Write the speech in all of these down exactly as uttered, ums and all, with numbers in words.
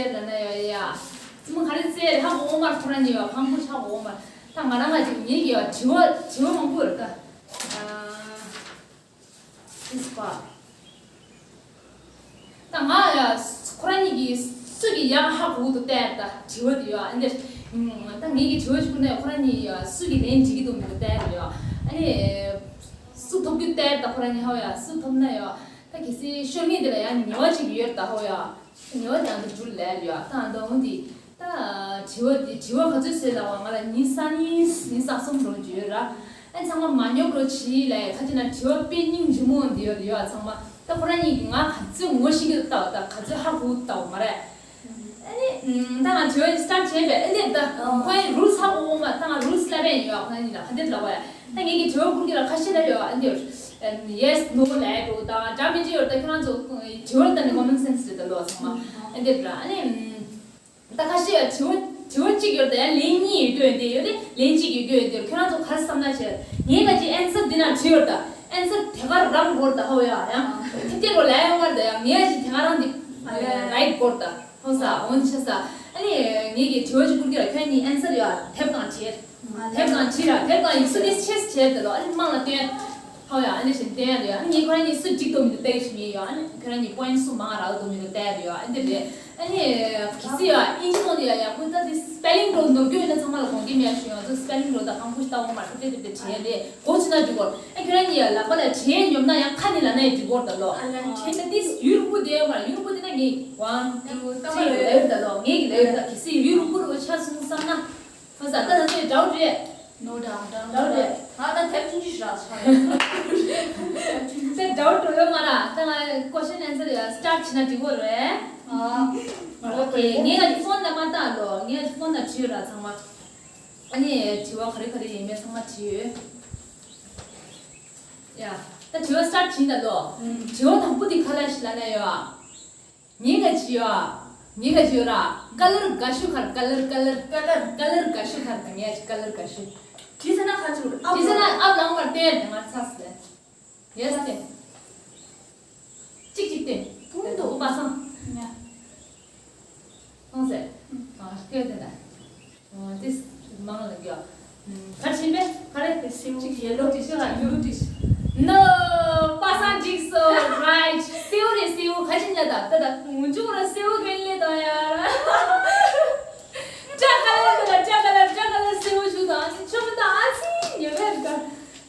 ལ་ན་ཡ་ཡ། ཙི་མོ་ག་རེ་ཟེར་ཧ་གོ་འོང་མར་ཁོ་རང་ཉིད་ཡ་ཕང་པོ་ཆག་གོ་འོང་མར། ད་ང་རང་ང་ཅིག་ངེད་ཀྱི་ཡ་དྲི་བ་དྲི་བ་མང་པོ་ཡོད་ད། ཨིས་པ། ད་ང་ཡ་ཁོ་རང་ཉིད་ཀྱི་སུ་གི་ཡང་ཧ་གོ་འདུག་ལྟ་ད་དྲི་བ་དེ་ཡ་ཨ་འདིར། ད་ངེད་ཀྱི་དྲི་བ་ཞིག་ཁོ་ན་ཡ་ཁོ་རང་ཉིད་ཡ་སུ་གི་ལན་འགྲིག་གི་འདུག་མི་འདུག་ལྟ་ཡ་ཨ་ནི། སུ་ཐོབ་རྒྱུ་ལྟ་ད་ཁོ་རང་ཉིད་ཧ་ཡ་སུ་ཐོབ་ན་ཡ། ད་གལ་སྲིད་ཤོར་ངེས་དེ་ལ་ཡང་ཉེ་བ་ཅིག་ཡོད་ད་ཧོ་ཡ། ཉེ་བ་དེ་ཨ་འདི་འགྲུལ་ལས་ཡ་ད་ཨ་འདི་འོང་འདི། ད་དྲི་བ་འདི་དྲི་བ་ག་ཚོད་ཟེར་ལ་བ་ང་ལ་ཉིན་གསང་ཉིན་ཉིན་གསང་གསུམ་རོ་བརྗོད་ར། ཨ་ཚང་མ་མ་ཉོབ་རོ་བྱིས་ལ་ཡ་ཁ་ཅིག་ན་དྲི་བ་དཔེ་སྙིང་རྗེ་མོ་འདི་ཡོད་ཡ་ཚང་མ་ད་ཁོ་རང་ཉིད་ཀྱི་ང་ག་ཚོད་ངོ་ཤེས་ཀྱི་ལྟ་བ་ད་ག་ཚོད་ཧ་གོ་ལྟ་བ་མ་རེད། ཨ་ནི་ད་ང་དྲི་བ་སི་ཊར་བྱས་པས་ཨ་འདི་ད་ཁོའི་རུལ་ཧ་གོ་འོང་མ་ད་ང་རུལ་སི་ལབ་པས་ཡོད་ཁོ་རང་ཉིད་ལ་ག་འདི་ལབ་བ་ཡ། ད་ངེད་ཀྱི་དྲི་བ་ཁུར་གྱི་ལ་ཁ་ཤས་ལ་ཡོད་ཨ་འདི་ཡོད། ཡེ་སི་ནོ་ལབ་འགྲོ་དང་འདྲ་མི་འདྲ་ཡོད་ད་ཁྱོད་རང་ཚོ་དྲི་བ་ད་ནི་ཀོ་མན་སེན་སི་རེད་ད་ལོ་ཚང་མ་ཨ་འདི་འདྲ་ཨ་ནི། ད་ཁ་ཤས་ཡ་དྲི་བ་དྲི་བ་གཅིག་ཡོད་ད་ཡ་ལན་གཉིས་ཡོད་རྒྱུ་ཡོད་དེ་ཡོད་དེ་ལན་གཅིག་ཡོད་རྒྱུ་ཡོད་དེ་ཁྱོད་རང་ཚོ་ག་རེ་བསམ་ན་བྱས་ངས་ང་ཅི་ཨན་སར་འདི་ན་བྲིས་ཡོད་ད་ཨན་སར་དེ་ག་རང་དགོས་ད་ཧོ་ཡ་ཡང་ཐེབས་ཐེབས་རོ་ལ་ཡ་ཡོང་བར་ད་ཡ་ངས་ཅི་དེ་ག་རང་འདི་རའིཊ་དགོས་ད་ཧོ་ས་འོན་ཆ་ས་ཨ་ནི་ངས་ཀྱི་དྲི་བ་ཅིག་བསྐུར་གྱི་ལ་ཁྱོད་གཉིས་ཨན་སར་ཡ་དེབ་གང་བྲིས། དེབ་གང་བྲིས་ར་དེབ་གང་ཡིག་གཟུགས་དེ་ཆེས་བྱས་ཏེ་ལོ་ཨ་ནི་དམངས་ལ་སྟོན། ཧོ་ཡ་ཨ་ནི་བཞིན་བསྟན་ཡ་ཡོད་ཨ་ནི་ངས་ཁོ་རང་གཉིས་སུ་འགྲིག་ཏུ་མི་འདུག་ལྟ་ཡི་ཞིག་ཡིན་ཡོད་ཨ་ནི་ཁོ་རང་གཉིས་པོ་ཡིན་སུ་མང་རག་ཏུ་མི་འདུག་ལྟ་ཡ་ཡོད་ཨ་འདི་རེད། ཨ་ནི་གི་སི་ཡ་ཨིན་ཇི་ནང་དུ་ཡ་ཡག་པོ་ལྟ་དེ་སི་པེ་ལིང་འགྲོ་ནོར་སྐྱོན་ཡོད་ན་ཚང་མ་ལ་དགོངས་འགལ་མེད་ཞུ་ཡོང་ཚོ་སི་པེ་ལིང་འགྲོ་ད་གང་པོ་ཞིག་ལྟ་འོང་མ་ཐུབ་ཏེ་ཐུབ་ཏེ་བྲིས་ཏེ་གོ་ཆུ་ན་འགྲིག་གོ་ཨ་ཁྱོད་རང་གཉིས་ཡ་ལག་པ་ལ་བྲིས་ཉོབ་ན་ཡང་ཁ་ནི་ལ་ན་ཡ་འགྲིག་གོ་ད་ལོ། ཨ་ལ་བྲིས་ད་དེ་ཡུལ་རུ་པོ་དེ་ཡོད་མ་ཡུལ་རུ་པོ་དེ་ན་ངས་ཝན་ཊུ་ཐི་རི་ལ་ཡོད་ད་ལོ་ངས་ཀྱི་ལ་ཡོད་ད་གི་སི་ཡུལ་རུ་པོ་རུ་ཆ་སོང་བསམ་ན། ཁོ་ས་ད་ད་ཚོད་འདྲ་བོ་རེད། ནོ་ཌའུ་ཊི་ནོ་ཌའུ་ཊི་ནོ་ཌའུ་ཊི་རེད། ང་ད་དེབ་ཆུང་ཆུང་ཞིག་རག་ཆགས་རེད། དེ་འདྲ་བོ་འགྲོ་ཡོད་མ་ར། ད་ང་ཀོ་ཤན་ཨན་སར་ཡ་སི་ཊར་བྱས་ན་འགྲིག་གོ་རེད། ཨ། ཨོ་ཁེ། ངས་ང་ཀྱི་ཕོན་ལ་མ་བཏང་ལོ། ངས་ཕོན་ལ་བྲིས་ཡོད་ར་ཚང་མ། ཨ་ནི་དྲི་བ་ག་རེ་ག་རེ་ཡིན་མིན་ཚང་མ་བྲིས་ཡོད། ཡ། ད་དྲི་བ་སི་ཊར་བྱས་ན་ལོ། དྲི་བ་དང་པོ་དེ་ག་ལ་ཞིག་ལ་ན་ཡོད། ཉིན་ག་ཅི་ཡོད། ཉིན་ག་ཅི་ཡོད་ར། ཀ་ལར་དགའ་ཤོས་ག་རེ། ཀ་ལར་ཀ་ལར་ཀ་ལར་ཀ་ལར་དགའ་ཤོས་ག་རེ། ད་ངས་ཀ་ལར་དགའ་ཤོས། དྲི་ཟ་ན་ག་ཅི་རེད། དྲི་ཟ་ན་ཨབ་ལངས་པར་བལྟས་ད་ང་ཚ་སི་ལེ། ཡེ་སི་ཏེ། གཅིག་གཅིག་སྟེ། ཐུང་དུ་པ་སང་། ཉ། ཐོང་ཟེར། ཨ་སྐད་དེ་ན། ཨ་ཏིས་མང་ལ་གྱ། ཁ་ཆེན་པས་ཁ་རེ་སེའུ་ཅིག་ཡེ་ལོ་ཏིས་ཤ་ཡུ་ཏིས། ནོ། པ་སང་འགྲིག་སོ་རའིཊ། སེའུ་རེད་སེའུ་ཁ་ཆེན་ལ་ད་ད་ད་ངུ་ཅུ་ར་སེའུ་གན་ལེ་ད་ཡ་ར། ཅ་ག་ལ་ད་ཅ་ག་ལ་ཅ་ག་ལ་སེའུ་ཞུ་ད་ཨ་ཅི་ཆོ་མི་ད་ཨ་ཅི་ཉེ་བེ་ར་ད།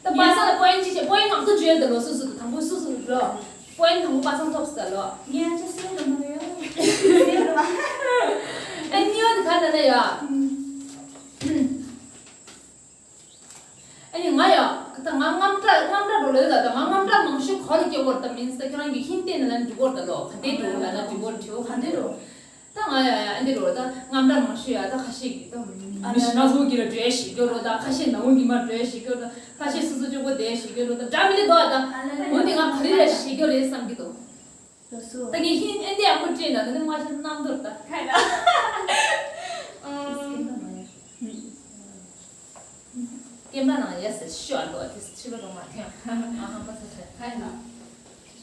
ད་པ་སང་ལ་པོ་ཡིན་ཅི་ཆེ་པོ་ཡིན་ནང་དུ་བརྗོད་ད་ལོ་སུ་སུ་ད་དང་པོ་སུ་སུ་རོ། པོ་ཡིན་དང་པོ་པ་སང་ཐོབ་སྟེ་ལོ། ངས་ཅི་སེ་རུ་མ་ཡོད། སེ་རུ་མ། ཨ་ནི་ཡོད་ག་ད་ན་ཡ། ཨ་ནི་ང་ཡ། ད་ང་དངངས་སྐྲག་དངངས་སྐྲག་འགྲོ་ལོས་ད་ད་ང་དངངས་སྐྲག་མང་ཤོས་ག་ལ་སྐྱེ་བོར་ད་མིན་ས་ཁྱོད་རང་གི་ཧིན་ཏེ་ན་ལ་འགྲིག་གོ་ད་ལོ་ག་དེ་འགྲོ་ལ་ན་འགྲིག་གོ་དྲི་བ་ག་དེ་འགྲོ། ད་ང་ཡ་ཡ་ཨ་འདི་རོ་ད་དངངས་སྐྲག་མང་ཤོས་ཡ་ད་ཁ་ཤས་ཀྱི་ད་མི་སྣ་ཚོགས་ཀྱི་ལ་འགྲེལ་ཞིག་སྐྱོ་རོ་ད་ཁ་ཤས་ནང་གི་མ་འགྲེལ་ཞིག་སྐྱོ་རོ་ཁ་ཤས་སོ་སོ་སྐྱོ་པོ་དེ་ཞིག་སྐྱོ་རོ་ད་འདྲ་མི་འདི་དོ་ད་འོན་ཏེ་ང་ག་རེ་ལ་ཞིག་སྐྱོ་རེད་བསམ་གྱི་འདུག་ད་ངས་ཧིན་ཨེ་འདི་ཡག་པོ་བྲིས་ན་ད་ནི་མ་ཤེས་རྣམ་རྟོག་ད་ཁ་ཡ། སྐྱེམས་པ་ནང་ཡ་ཟེར་ཤོ་ཨ་ལོ་དེ་ཕྱི་ལོ་རོ་མ་ཐེངས་ཨ་ཧམ་པ་ས་ཆ་ཁ་ཡིན་ན།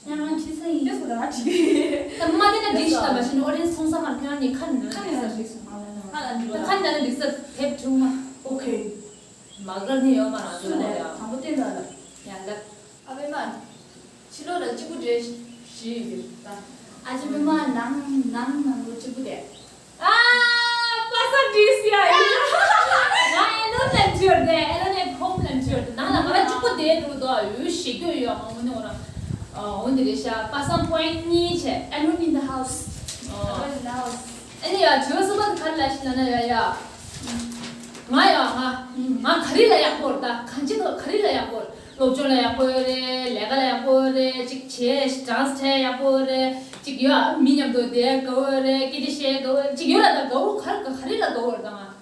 ཡང་ང་ཁྲི་ས་ཡིན། དེ་སོ་ད་ང་ཁྲི། ད་མ་དེ་ན་འགྲིག་ཤི་ད་མ་ཤི་ནོ་ཨོ་རེན་སོང་ས་མར་ཁྱོད་རང་ཉིད་ཁ་ནི་ནོ་ཁ་ནི་ས་ཞིག་སོང་མ་ལ་ནོ། ཁ་ལ་འགྲོ་ད་ཁ་ནི་ན་ནི་འགྲིག་ས་དེབ་བྱུང་མ། ཨོ་ཁེ། མ་གར་ནི་ཡོད་མ་རང་སུ་ལས་ཡ། དང་པོ་བསྟན་ད་ལ། ཡ་ལ། ཨ་བེ་མ། ཕྱི་ལོགས་ལ་གཅིག་པུ་འདྲེ་ཞིག་ཡོད་ད། ཨ་ཅེ་བི་མ་ནང་ནང་ནང་ལོ་གཅིག་པུ་དེ། ཨ། པ་སང་འགྲིག་སི་ཡ་ཡིན། ང་ཨེ་ལོན་ལ་འབྱོར་ཏེ་ཨེ་ལོན་ཨེ་ཁོམ་ལ་འབྱོར་ཏེ་ནང་ལ་ང་ལ་གཅིག་པུ་དེ་འདུག་དོ་ཡོད་ཞེ་གྱོ་ཡོད་ཨ་འོ་ནི་འོ་ར། འོ་འདི་རེད་ཤག་པ་སང་པོ་ཡིན་གཉིས་བྱས། Alone in the house. Alone in the house. ཨ་ནི་ཡ་ཇོ་སི་པ་ག་རེ་ལ་ཤི་ན་ན་ཡ་ཡ། ང་ཡ་ང་ང་ག་རེ་ལ་ཡག་པོ་རེད་ད་གང་ཅི་དང་ག་རེ་ལ་ཡག་པོ་རེད། སློབ་སྦྱོང་ལ་ཡག་པོ་ཡོད་རེད། ལས་ཀ་ལ་ཡག་པོ་ཡོད་རེད། ཅིག་བྱས་ཌན་སི་བྱས་ཡག་པོ་ཡོད་རེད། ཅིག་ཡོད་མི་མཉམ་དུ་བསྡད་དགའ་བོ་ཡོད་རེད། སྐད་ཆ་བཤད་དགའ་བོ་ཡོད་རེད། ཅིག་ཡོད་ར་ད་དགའ་བོ་ག་རེ་ག་རེ་ལ་དགའ་བོ་རེད་ད་ང་།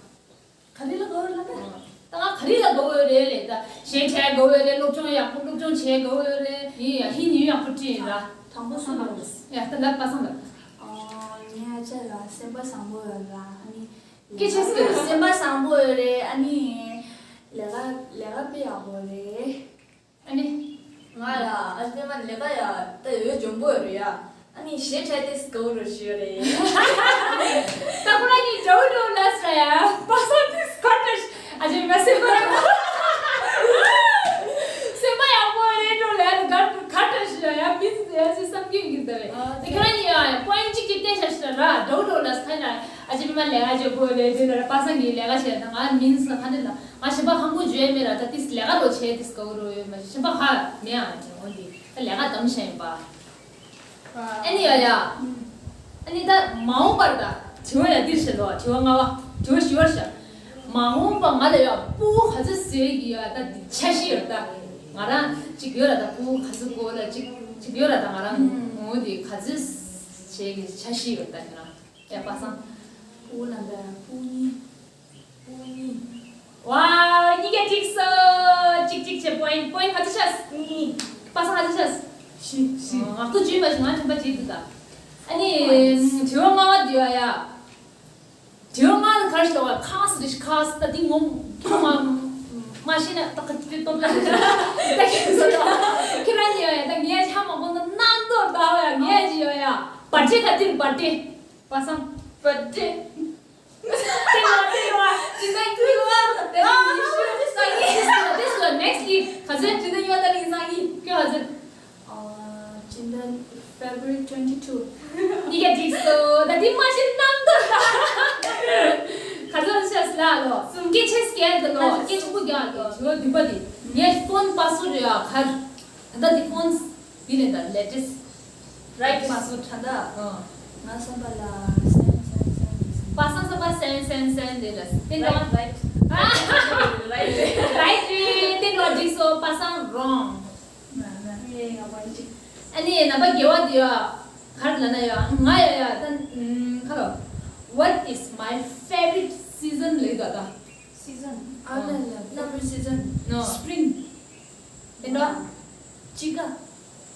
ག་རེ་ལ་དགའ་བོ་རེད་ལ་ད། ད་ང་ག་རེ་ལ་དགའ་བོ་ཡོད་རེད་ལས་ད་གཞས་འཁྲབ་དགའ་བོ་ཡོད་རེད། སློབ་སྦྱོང་ཡག་པོ་སློབ་སྦྱོང་བྱེད་དགའ་བོ་ཡོད་རེད། ཡིན་ཡ་ཧིན་ཡིན་ཡག་པོ་བྲིས་ཡིན་ལ། དང་པོ་སུ་ལ། ཡ་ད་ལབ་པ་སང་ལབ། ཨོ་ངའི་ཨ་ཅག་ལ་སེམས་པ་བཟང་པོ་ཡོད་ལ་ཨ་ནི། སྐད་ཆ་ཟེར། སེམས་པ་བཟང་པོ་ཡོད་རེད། ཨ་ནི། ལས་ཀ་ལས་ཀ་དཔེ་ཡག་པོ་རེད། ཨ་ནི། ང་ལ་ཨ་ནི་པད་མ་ལས་ཀ་ཡ་ད་ཡོད་འཇོན་པོ་ཡོད་རེད་ཡ། ཨ་ནི་གཞས་འཁྲབ་དེ་དགའ་བོ་རུ་ཞུ་ཡོད་རེད། པ་སངས་འདི་ཁ་བཀྲ་ཤིས། ཨ་ཅེ་མ་སེམས་པ་ཡག་པོ། སེམས་པ་ཡག་པོ་རེད་འགྲོ་ལ་ཁ་བཀྲ་ཤིས་ཡ། མི་ཡ་ཅེ་བསམ་གྱིན་གྱིན་ད་རེད། དེ་ཁྱོད་རང་ཡ་པོ་ཡིན་གཅིག་གཅིག་བལྟས་ཤག་ཤི་ལ་འགྲོ་འགྲོ་ལ་སི་ཁ་ན། ཨ་ཅེ་མ་ལས་ཨ་ཅེ་པོ་རེད་དེ་ལ་པ་སངས་ཀྱི་ལས་ཀ་བྱས་ད་ང་མིན་སི་ཁ་ནི་ལ་ང་ཞིམ་པ་ཧང་པོ་བརྗོད་མེད་ར། ད་ཏིས་ལས་ཀ་རོ་བྱས་ཏིས་ཀ་རོ་ཡོད་མ་ཞིམ་པ་ཧ་མེད། ཨ་ཅེ་འོ་དེ་ད་ལས་ཀ་དམ་བྱས་ཡིན་པ། ཨ་ནི་ཡ་ཡ། ཨ་ནི་ད་མ་འོངས་པར་ད་དྲི་བ་ཡ་འདིར་བཤད་ལོ། དྲི་བ་ལྔ་པ། དྲི་བ་བཞི་པར་བཤད། མ་འོངས་པ་ང་ལ་ཡ་སྤུ་གུ་ག་ཚོད་བཟོས་ཀྱི་ཡ་ད་འདི་འཆར་གཞི་ཡོད་ད། ང་རང་གཅིག་ཡོད་ལ་ད་སྤུ་གུ་ག་ཚོད་དགོས་ལ་གཅིག་གཅིག་ཡོད་ལ་ད་ང་རང་ངོ་དེ་ག་ཚོད་བྱས་ཀྱི་འཆར་གཞི་ཡོད་ད་ཁྱེད་རང་ཡ་པ་སངས། སྤུ་གུ་ལ་འདྲ་སྤུ་གུ་གཉིས། ཝའོ། གཉིས་ཀ་འགྲིག་སོང་། གཅིག་གཅིག་བྱས་པོ་ཡིན། པོ་ཡིན་ག་ཚོད་ཆགས། གཉིས། པ་སངས་ག་ཚོད་ཆགས། བཞི། བཞི། ང་ཚོ་བརྗོད་པ་ཞིག་ང་དྲན་པ་བརྗེད་འདུག་ད། ཨ་ནི་དྲི་བ་ལྔ་པ་འདི་ཡ་ཡ། དྲི་བ་ལྔ་ནི་ག་རེ་ཞིག་ལབ་པ། ཁ་སི་རེ་ཤི་ཁ་སི་ད་འདི་ངོ་ཁ་མ་མ་ཤེས་ན་ད་ག་ཅི་སྟོབས་ལ་ད་ཤེས་སོང་། ཁྱེད་རང་ཉིད་ཡ་ཡ་ད་ངས་ཆ་མ་གོ་ན་སྣང་དོར་ད་བ་ཡ་ངས་ཅི་ཡ་ཡ། བར་ཆད་ག་དེ་རེད་བར་ཆད། པ་སངས། བར་ཆད། ཏེ་ལོ་ཏེ་ལོ། ཅི་ད་ཁྱོད་ལོ། ཏེ་ལོ་ཉི་ཤུ་རྩ་གཉིས། This is the next year. ག་ཚོད། ཅི་ད་ཉི་མ་ཏ་རིང་རྩ་གཉིས། ཁྱོད་ག་ཚོད། ཨ། ཅི་ད་February twenty two། གཉིས་ཀ་འགྲིག་སོང་། ད་འདི་མ་ཤེས་ན་སྣང་དོར་ད། ག་ཚོད་ཤེས་ལ་ལོ། སུམ་སྐད་ཆེ་སྐད་ད་ལོ། སྐད་ཆུང་པོ་རྒྱག་ལོ། ཇོ་བདུན་པ་དེ། ངས་ཕོན་པ་སུ་རེ་ཡ་ཁར། ད་ལྟ་འདི་ཕོན་འདི་ནས་ད་latest། Right. པ་སུ་ཁྲ་ད། ཨ། ང་བསམ་པ་ལ་སན་སན་སན་རེད་བསམ། པ་སངས་བསམ་པ་སན་སན་སན་རེད་ལ། ཏེ་ལོ། Right, right. Right རེད། ཏེ་ལོ་འགྲིག་སོང་། པ་སངས་wrong། ང་ང་ངས་ང་པ་ཅིག་ཨ་ནི་རྣམ་པ་བརྒྱད་པ་དེ་ཡ། ག་རེ་ལབ་ན་ཡ། ང་ཡ་ཡ་ད་ཁ་ལོ། What is my favorite season ལབ་ད་ད། Season. ཨ་ལ་ལ། Favorite season. No. Spring. དེ་འདྲ། དཔྱིད་ཀ་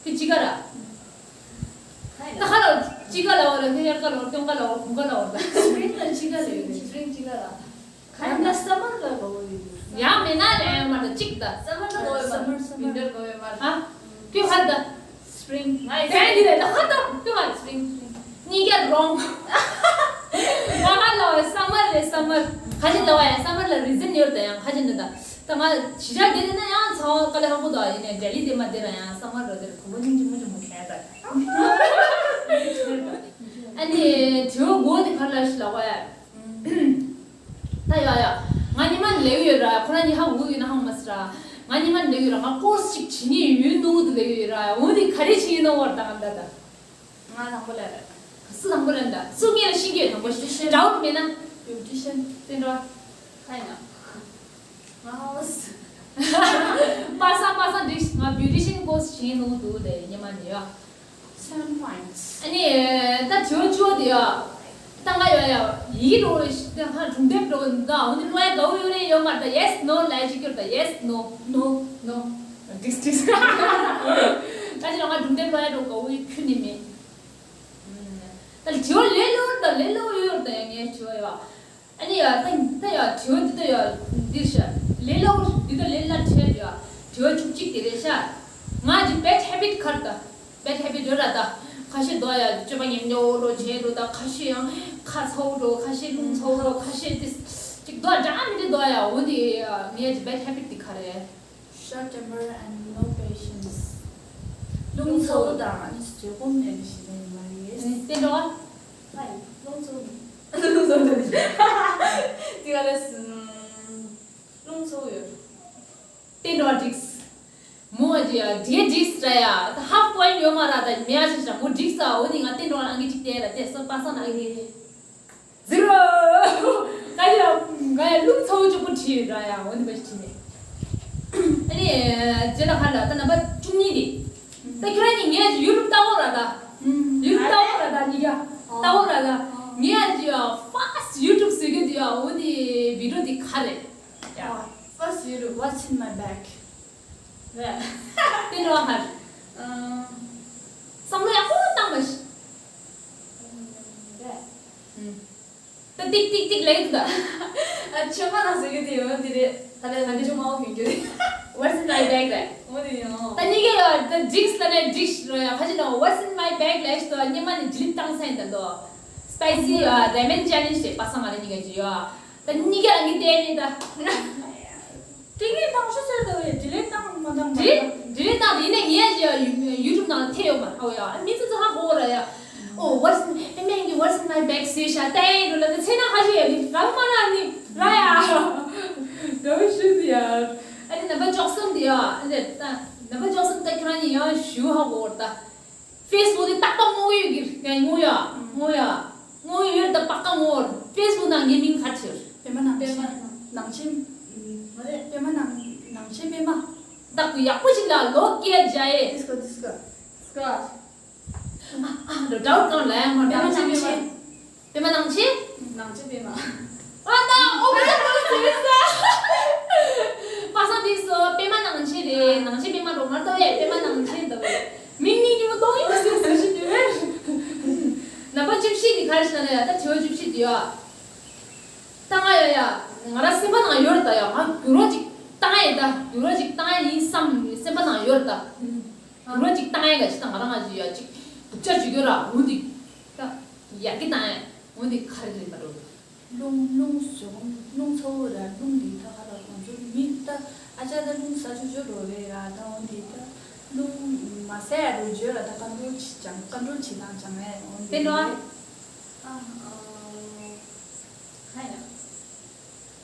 དེ་དཔྱིད་ཀ་ར། ད་ཁ་ལ་དཔྱིད་ཀ་ལ་འོ་ར། དེ་དབྱར་ཀ་ལ་འོ་ར། སྟོན་ཀ་ལ་འོ་ར། དགུན་ཀ་ལ་འོ་ར། Spring ལ་དཔྱིད་ཀ་ལ་ཡོད། Spring དཔྱིད་ཀ་ལ། ཁ་ཡང་ན་summer ལ་གོ་ཡོད། ཡང་མེད་ན་ལས་ཡང་མ་ད་གཅིག་ད། Summer ལ་གོ་ཡོད་མ། Summer summer. Winter གོ་ཡོད་མ། ཨ། ཁྱོད་ཧར་ད། Spring. Nice. དེ་འདི་རེད་ད། ཧར་ད་ཁྱོད་ཧར། Spring spring. གཉིས་ཀ་wrong. ང་ཧ་ལ་བ་summer རེད། Summer. ཁ་ཅིག་ལ་བ་ཡང་summer ལ་reason ཡོད་ད། ཡང་ཁ་ཅིག་འདི་ད། ད་ང་གཞིས་ཆགས་འདི་རེད་ན་ཡང་ཚ་བ་དཀའ་ལས་ཁག་པོ་འདུག་ཡིན་ནའི་ལྡི་ལི་འདི་མ་འདི་ར་ཡང་summer རོ། འདིར་གོམ་པ་སྙིང་རྗེ་མོ་རྗེ་མོ་ཁྱེར་ད། ཨ་ནི་དྲི་བ་མགོ་དེ་ག་རེ་ལབ་ཤི་ལབ་པ་ཡ། ད་ཡ་ཡ། ང་ཉི་མ་ལེགས་ཡོད་ར། ཁོ་རང་ཉི་ཧ་འུ་ཡོད་ན་ཧང་མ་སི་ར། ང་ཉི་མ་ལེགས་ཡོད་ར། ང་course ཅིག་བྱེད་ཉེ་ཡོད་ནོ་དུ་ལེགས་ཡོད་ར། འོ་དེ་ག་རེ་བྱེད་ཉེ་ནོ་བར་ད་ང་ད་ད། ང་དང་པོ་ལ་རེད། སུ་དང་པོ་ལ་འདྲ། སུ་ངས་ལ་ཤེས་ཀྱི་ཡོད། དང་པོ་ཤེས། Beautician. Doubt མེད་ན། Beautician. དེ་འདྲ། ཁ་ཡིན་ན། ང་ཧོ་སི། པ་སངས་པ་སངས་འགྲིག་ང་beautician course བྱེད་ནོ་འདུག་ལས་ཉི་མ་ནི་ཡ། Seven points. ཨ་ནི་ད་དྲི་བ་བཅུ་པ་དེ་ཡ། ད་ང་ཡ་ཡ་ཡིག་འགྲོ་ད་ཧ་སྒྲུང་དེབ་འགྲོ་ད་འོ་ནི་ལོ་ཡ་དགའ་བོ་ཡོད་རེད་ཡོད་མ་རེད་ད། Yes no ལ་ཅིག་སྐྱོར་ད། Yes no. No. No. འགྲིག་འགྲིག་ད་ཅི་ལ་ང་སྒྲུང་དེབ་ལོ་ཡ་འགྲོ་དགའ་བོ་ཡོད་ཁྱོད་ནི་མེད། ད་དྲི་བ་ལས་སླ་པོ་ད་ལས་སླ་པོ་ཡོད་ད་ཡ་ངས་དྲི་བ་ཡ། ཨ་ནི་ཡ་ད་ད་ཡ་དྲི་བ་འདི་ད་ཡ་འདིར་ཤ་ལས་སླ་པོ་འདི་ད་ལས་སླ་ཁྲལ་ཡ་དྲི་བ་བཅུ་གཅིག་དེ་རེད་ཤ། ང་གི་bad habit ག་རེ་ད། Bad habit ཡོད་ར་ད། ཁ་ཤས་དོ་ཡ་སྤྱོད་པ་ཉམས་ཉོ་རོ་བྱེད་རོ་ད། ཁ་ཤས་ཡང་ཁ་ཚ་བོ་རོ། ཁ་ཤས་རླུང་ཚ་བོ་རོ། ཁ་ཤས་ཏིས་ཅིག་དོ་འདྲ་མི་འདྲ་དོ་ཡ། འོ་འདི་ངའི་གི་bad habit འདི་ག་རེད། Short temper and no patience. རླུང་ཚ་བོ་དང་ཨ་ནི་བཟོད་སྒོམ་མེད་པ་ཞིག་ཡིན་མ་རེད། ཨ་ནི་བསྟན་འགྲོ་བ། ཧའི། རླུང་ཚ་བོ། རླུང་ཚ་བོ་དེ་ག་རེ་ཟེར། རླུང་ཚ་བོ་ཡོད། བསྟན་འགྲོ་བ་འགྲིགས། མོ་ཨ་ཅི་ཡ་འགྲིག་འགྲིགས་ར་ཡ། ད་half point ཡོད་མ་ར། ད་མེ་ཨ་ཅི་ཤ་མོ་འགྲིགས་ས། འོ་ནི་ང་བསྟན་འགྲོ་བ་ཨང་ཀི་གཅིག་བལྟས་ར་དེ་སོ་པ་སངས་ན་ཨང་ཀི། Zero. ང་ཡ་ང་ཡ་རླུང་ཚ་བོ་གཅིག་པོ་བྲིས་ར་ཡ། འོ་ནི་བ་ཞིག་བྲིས་ནས། ཨ་ནི་རྗེས་ལ་ཧ་ལ་ད་རྣམ་པ་བཅུ་གཉིས་དེ། ད་ཁྱོད་རང་གཉིས་ངའི་ཡུ་ཊུབ་ལྟ་བོ་ར་ད། ཡུ་ཊུབ་ལྟ་བོ་ར་ད་གཉིས་ཀ་ལྟ་བོ་ར་ད། ངའི་ཡ་ཅི་ཡ་first ཡུ་ཊུབ་བཟོས་གི་དེ་ཡ། འོ་དེ་བི་ཌི་ཡོ་དེ་ག་རེད། ཡ། First ཡུ་ཊུབ What's in my bag རེད། དེ་འདྲ་བ་ཧ་རེད། བསམ་བློ་ཡག་པོ་བཏང་པ་ཞིག་རེད། ད་ཏིག་ཏིག་ཏིག་ལེགས་འདུག་ད། ཨ་ཆོས་མ་ནང་ཟེར་གི་དེ་ཡོད་དེ་རེད། ད་ལས་ང་ཆུང་མ་བོ་གྱོན་གྱི་རེད། What's in my bag རེད། འོ་དེ་ཡང་། ད་གཉིས་ཀ་ཡོད་ད། འགྲིགས་ལ་ནས་འགྲིགས་རོ་ཡ། ཁ་ཅིག་ན་What's in my bag ལས་ཞིག་ཏུ་སྙེ་མ་ནས་ཇི་ལིབ་བཏང་ས་ཡིན་ད་དོ། Spicy ཡོད་lemon challenge རེད། པ་སངས་ང་རེ་གཉིས་ཀ་ཅི་ཡོད། ད་གཉིས་ཀ་རང་གི་བལྟས་ནས་ད། དེ་ངས་བཏང་ཤོག་ཟེར་འདུག་བས། ཌི་ལིཊ་བཏང་མ་བཏང་མ་ཌི་ལིཊ་ཌི་ལིཊ་བཏང་། དེ་ནས་ངས་ཡ་ཡུ་ཊུབ་ནང་ལ་ཐེ་ཡོད་མ་རེད། ཧ་གོ་ཡ། མི་ཚོ་ཚོ་ཧ་གོ་ར་ཡ། ཨོ། What's, ཨེ་མ་གིས་What's in my bag ཟེར་ཤག་བལྟས་ཡིན་འགྲོ་ལབ་ན། ཚེ་ན་ཧ་ཤི་ཡ་ནི་རང་མ་ར་ནི་ར་ཡ། འདྲ་བོ་ཞུ་དུ་ཡ། ཨ་ནི་ནམ་པར་བཅུ་གསུམ་དེ་ཡ། ཨ་ནི་ད་ནམ་པར་བཅུ་གསུམ་ད་ཁྱེད་རང་གཉིས་ཡང་ཞུ་ཧ་གོ་ར་ད། ཕེ་སི་བུག་དེ་ཏག་ཏག་བསྔོ་ཡོད་ཀྱི་རེད། བསྔོ་ཡ། བསྔོ་ཡ། བསྔོ་ཡོད་ད་པ་ཀ་བསྔོ། ཕེ་སི་བུག་ནང་ངའི་མིང་ག་རེ་བྲིས་ཡོད། པད་མ་ནང་ཆེན། པད་མ་ནང་ཆེན། མ་རེད། པད་མ་ནང་ནང་ཆེན་པད་མ། ཏག་ཏུ་ཡག་པོ་ཞིག་ལ་ལོ་སྐད་རྒྱག་ཨེ། ཌི་སི་ཀོ་ཌི་སི་ཀོ། ཨ་ཨ་འགྲོ་འགྲོ་གང་ལ་ཡང་མ། པད་མ་ནང་ཆེན། པད་མ་ནང་ཆེན། ནང་ཆེན་པད་མ། ཨ་ད་ཨོ་ཁ་ཁ་ཟེར་ས། པ་སངས་འགྲིག་སོང་། པད་མ་ནང་ཆེན་རེད། ནང་ཆེན་པད་མ་འགྲོ་མ་གཏོགས་ཡ། པད་མ་ནང་ཆེན་འདུག་བས། མིང་གཉིས་ཉིན་མོ་གཏོང་ཡོད་ཟེར་ཟེར་ཞིག་འདུག་བས། ནམ་པར་བཅུ་བཞི་དེ་ག་རེ་ཞིག་ལ་ན་ཡ། ད་དྲི་བ་བཅུ་བཞི་དེ་ཡ། ད་ང་ཡ་ཡ། ང་རང་སེམས་པ་ནང་ཡོད་རེད་ད་ཡ། ང་རྒྱུ་རོ་ཅིག་བཏང་ཡ་ད། རྒྱུ་རོ་ཅིག་བཏང་ཡ་ཡིན་བསམ་སེམས་པ་ནང་ཡོད་རེད་ད། རྒྱུ་རོ་ཅིག་བཏང་ཡ་ག་ཅིག་ད་ང་རང་ང་ཅིག་ཡ་ཅིག་སྡུག་ཅག་ཅིག་ཡོད་ར། འོ་འདི་ད་ཡར་གི་བཏང་ཡ། འོ་འདི་ག་རེ་རེད་མ་འགྲོ། རླུང་རླུང་བཟོ། རླུང་ཚ་བོ་ར། རླུང་འདི་ད་ག་ལ་ང་ཚོ་མི་ད་ཨ་ཅག་ད་རླུང་ཟ་ཆོག་ཆོག་འགྲོ་རེད་ཡ། ད་འོ་འདི་ད་རླུང་མ་ཟ་ཡ་རུ་བརྗོད་ལ་ད་ཀོན་ཊོལ་བྱེད་ཅང་ཀོན་ཊོལ་བྱེད་དང་ཅང་ཨེ། འོ་འདི་དེ་འགྲོ་ཨ། རེད། ཨ་ཨ་ཧ་ཡ།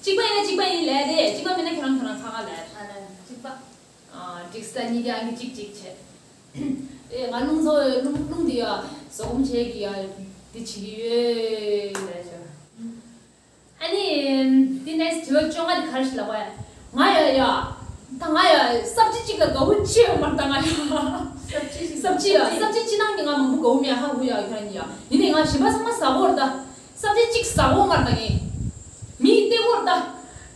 གཅིག་པ་ཡིན་ན་གཅིག་པ་ཡིན་ལས་དེ། གཅིག་པ་མིན་ན་ཁྱེད་རང་ཁྱེད་རང་ཁ་ཁ་ལས། ཨ་ལས་གཅིག་པ། ཨ་འགྲིག་སྟ། གཉིས་ཀ་གཉིས་གཅིག་གཅིག་བྱས། ཨེ་ང་རླུང་ཚོ་རླུང་རླུང་འདི་ཡ་བཟོ་སྒོམ་བྱེད་ཀྱི་ཡ་འདི་བྱེད་ཀྱི་ཡོད་ལས་བྱ། ཨ་ནི་འདི་ནས་དྲི་བ་བཅོ་ལྔ་འདི་ག་རེ་ཞིག་ལབ་པ་ཡ། ང་ཡ་ཡ། ད་ང་ཡ་སབ་ཇི་གཅིག་ལ་དགའ་བོ་ཆེ་ཡོད་མ་རེད་ད་ང་ཡ། སབ་ཇི་ཞིག་སབ་ཇི་ཡ། སབ་ཇི་སྤྱི་བཏང་གི་ང་མང་པོ་དགའ་བོ་མེད། ཧ་གོ་ཡ། ཁྱོད་རང་གཉིས་ཡ། ཡིན་ནའི་ང་གཞན་པ་ཚང་མ་ཟ་གོ་རེད་ད། སབ་ཇི་གཅིག་ཟ་གོ་མ་རེད་ད་ངས། མི་གིས་སྟེར་གོ་རེད་ད།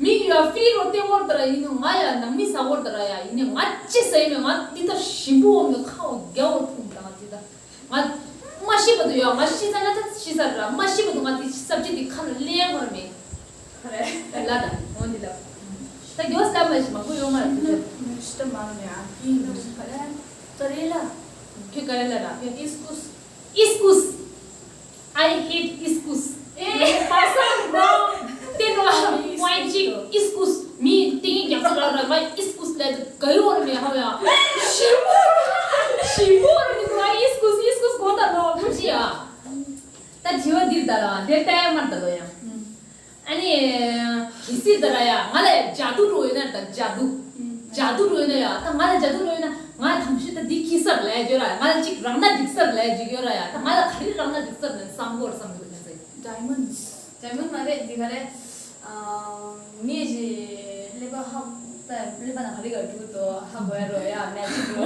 མི་གིས་ཡ་ཕི་རི་རུ་སྟེར་གོ་རེད་ད་ར། ཡིན་ནའི་ང་ཡ་ནང་མི་ཟ་གོ་རེད་ད་ར་ཡ། ཡིན་ནའི་ང་ཅི་ཟ་ཡི་མེད། ང་འདི་ལྟ་ཞིམ་པོ་འོང་མེད། ཁ་འོ་རྒྱ་འོ་འཐུང་ད་ང་འདི་ལྟ། ང་མ་ཤི་བར་དུ་ཡོད། ང་ཤི་ཚར་ན་ད་ཤི་ཚར་ར། མ་ཤི་བར་དུ་ང་དེ་སབ་ཇི་དེ་ཁ་ལ་ལེན་དགོས་ར་མེད། ཁ་རེད། ལ་ད་འོ་འདི་ལ། ད་གྱོ་སྟབས་མ་ཤི་མང་པོ་ཡོད་མ་རེད། མི་ཤི་ད་མ་ནི་ཨ་ཀི་ནི་ཁ་རེད། ཀ་རེ་ལ། ཁྱོད་ཀ་རེ་ལ་ར། ཡ་ཨིས་ཀུས། ཨིས་ཀུས། I hate ཨིས་ཀུས། ཨེ་པ་སངས་རོ། དེ་ནོ་ཝའི་ཅིག་ཨིས་ཀུས། མི་ཏིང་རྒྱག་ཚུལ་ལ་ར་ང་ཨིས་ཀུས་ལ་ག་ཡོད་ར་མེད། ཧ་ཡ་ཞིམ་པོ་ར། ཞིམ་པོ་ར་མི་འདུག་ཨིས་ཀུས་ཨིས་ཀུས་གོ་ད་ནོ་ཐུགས་རྗེ་ཡ། ད་དྲི་བ་འདིར་ད་ར་འདིར་ལྟ་ཡ་མར་ད་ལོ་ཡ། ཨ་ནི་གལ་སྲིད་ད་ར་ཡ་ང་ལ་ཡ་ཇ་དུ་འགྲོ་ཡོད་ན་ད་ཇ་དུ། ཇ་དུ་འགྲོ་ཡོད་ན་ཡ། ད་ང་ལ་ཇ་དུ་འགྲོ་ཡོད་ན་ང་ཐང་ཤི་ད་འདི་ཁྱི་སར་ལས་བརྗོད་ར། ང་ལ་ཅིག་རང་ན་འགྲིག་སར་ལས་བརྗོད་ཡོད་ར་ཡ། ད་ང་ལ་ག་རེ་རང་ན་འགྲིག་སར་ནས་བསམ་གོ་བསམ་གོ་ནས་ཟེར། ཌའི་མོན་ཌི། ཌའི་མོན་ཌི་མ་རེད། འདི་ག་རེད། ཨ་ངས་ཀྱི་ཀླད་པ་ཧ་ད་ཀླད་པ་ན་ག་རེ་ག་འགྲོ་དོ་ཧ་གོ་ཡ་རོ་ཡ་མེད་ཅིག་རོ།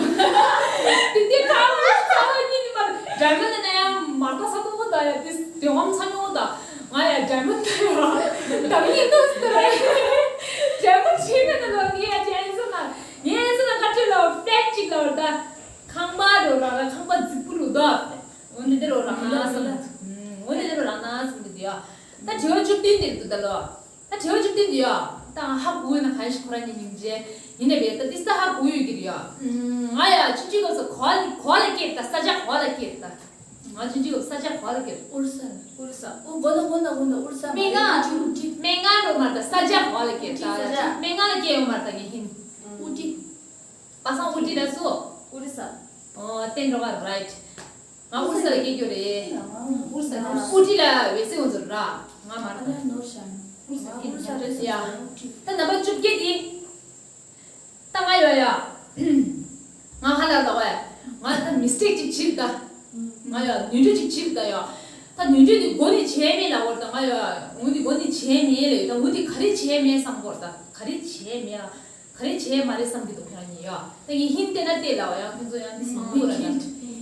དེ་དེ་ཁ་བ་ཁ་བ་གཉིས་ནི་མ་རེད། ཌའི་མོན་ཌི་ན་ཡང་མ་ད་ས་ཏོ་ད་ཡ་དེ་དེ་ཧོམ་ཚ་ཉོ་ད། ང་ཡ་ཌའི་མོན་ཌི་ད་ཡ་ད་མི་ཏོ་སི་ད་རེད། ཌའི་མོན་ཌི་ཆེ་མེད་ན་ལོ་ངས་ཡ་ཅི་ཨན་སོ་ན་ངས་ཨན་སོ་ན་ཁ་ཆེ་ལོ་ཕེན་ཅིག་ལོ་ད་ཁང་པ་རོ་ར་ཁང་པ་རྫིག་པོ་རོ་ད། འོ་ནི་དེ་རོ་རང་ན་སམ། འོ་ནི་དེ་རོ་རང་ན་སམ་དེ་ཡ། ད་དྲི་བ་བཅུ་བདུན་དེ་འདུག་ད་ལོ། ད་དྲི་བ་བཅུ་བདུན་དེ་ཡ། ད་ཧ་གོ་ཡོད་ན་གང་ཞིག་ཁོ་རང་ཉིད་སྙིང་རྗེ། ཡིན་ནའི་བས་ད་ཏིས་ད་ཧ་གོ་ཡོད་ཀྱི་རེད་ཡ། ང་ཡ་ཆུང་ཆུང་སྐབས་སུ་གོ་ལ་གོ་ལ་སྐྱེས་ད། ས་ཆ་གོ་ལ་སྐྱེས་ད། ང་ཆུང་ཆུང་སྐབས་ས་ཆ་གོ་ལ་སྐྱེས། ཨུ་རུ་ས། ཨུ་རུ་ས། ཨུ་གོ་ན་གོ་ན་གོ་ན་ཨུ་རུ་ས། སྨན་ཁང་ཨུ་ཏི། སྨན་ཁང་འགྲོ་མ་ད་ས་ཆ་གོ་ལ་སྐྱེས་ད། ས་ཆ། སྨན་ཁང་ལ་སྐྱེས་ཡོང་མ་ད་ངས་ཧིན། ཨུ་ཏི། པ་སངས་ཨུ་ཏི་ལ་སོ། ཨུ་རི་ས། ཨོ་བསྟན་འགྲོ་བ་རའིཊ། ང་ཨུ་རི་ས་ལ་སྐྱེས་རྒྱུ་རེད། ཨུ་རི་ས་ལ། ཨུ་ཏི་ལ་འོད་ཟེར་འོང་ཚོ་ར། ང་མ་རེད། ཨ་ལ་ནོར་ཤང་། ཨུ་རི་ས་སྐྱེས་ཨུ་ཏི་ཡ། ད་ནམ་པ་བཅུ་བརྒྱད་དེ། ད་ང་ཡོད་ཡ། ང་ཧ་ལ་ལོག་ཡ། ང་ད་མི་སི་ཊེག་ཅིག་བྱིར་ད། ང་ཡ་ནོར་འཁྲུལ་ཅིག་བྱིར་ད་ཡ། ད་ནོར་འཁྲུལ་དེ་མགོ་ནས་བྱས་མེད་ལབ་པ་རེད་ད། ང་ཡ་འོ་དེ་མགོ་ནས་བྱས་མེད་ལབ་ཡ། ད་འོ་དེ་ག་རེ་བྱས་མེད་བསམ་གོ་རེད་ད། ག་རེ་བྱས་མེད་ཨ། ག་རེ་བྱས་མ་རེད་བསམ་གྱི་འདུག་ཁྱེད་རང་གཉིས་ཡ། ད་ངས་ཧིན་བལྟས་ན་བལྟས་ལབ་ཡ། ཁྱོད་ཚོ་ཡང་འདི་སང་ཕོད་ར་ད།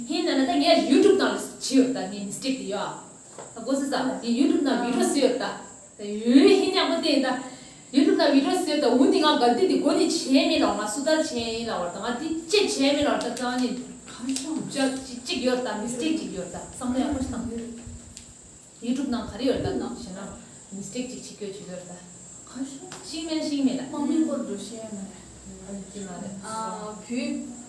ཧིན་ལབ་ན་ད་ངས་ཡུ་ཊུབ་ནང་ལ་བྱས་ཡོད་ད། ངས་མི་སི་ཊེག་དེ་ཡ། ད་གོ་སོང་ས། ངས་ཡུ་ཊུབ་ནང་བི་ཌི་ཡོ་བཟོས་ཡོད་ད། ད་ཡོད་ཧིན་ཡག་པོ་བལྟས་ད། ཡུ་ཊུབ་ནང་བི་ཌི་ཡོ་བཟོས་ཡོད་ད། འོ་འདི་ང་གལ་ཏེ་འདི་མགོ་ནས་བྱས་མེད་ལབ། ང་སུ་ཏར་བྱས་ཡིན་ལབ་པ་ད། ང་འདི་ཅི་བྱས་མེད་ལབ་ད། ད་ནི་གཅིག་ཡོད་ད། མི་སི་ཊེག་ཅིག་ཡོད་ད། བསམ་བློ་ཡག་པོ་ཞིག་བཏང་ཡོད། ཡུ་ཊུབ་ནང་ག་རེ་ཡོད་ད་ནང་ཞེ་ན། མི་སི་ཊེག་ཅིག་བྱེད་རྒྱུ་བྱེད་རྒྱུ་ད། ཁ་ཤོ། ཤིང་མེད་ཤིང་མེད་ད། དམག་མིའི་སྐོར་འགྲོ་ཤེས་མ་རེད། ཨ་ཅི་མ་རེད། ཨ་བུ་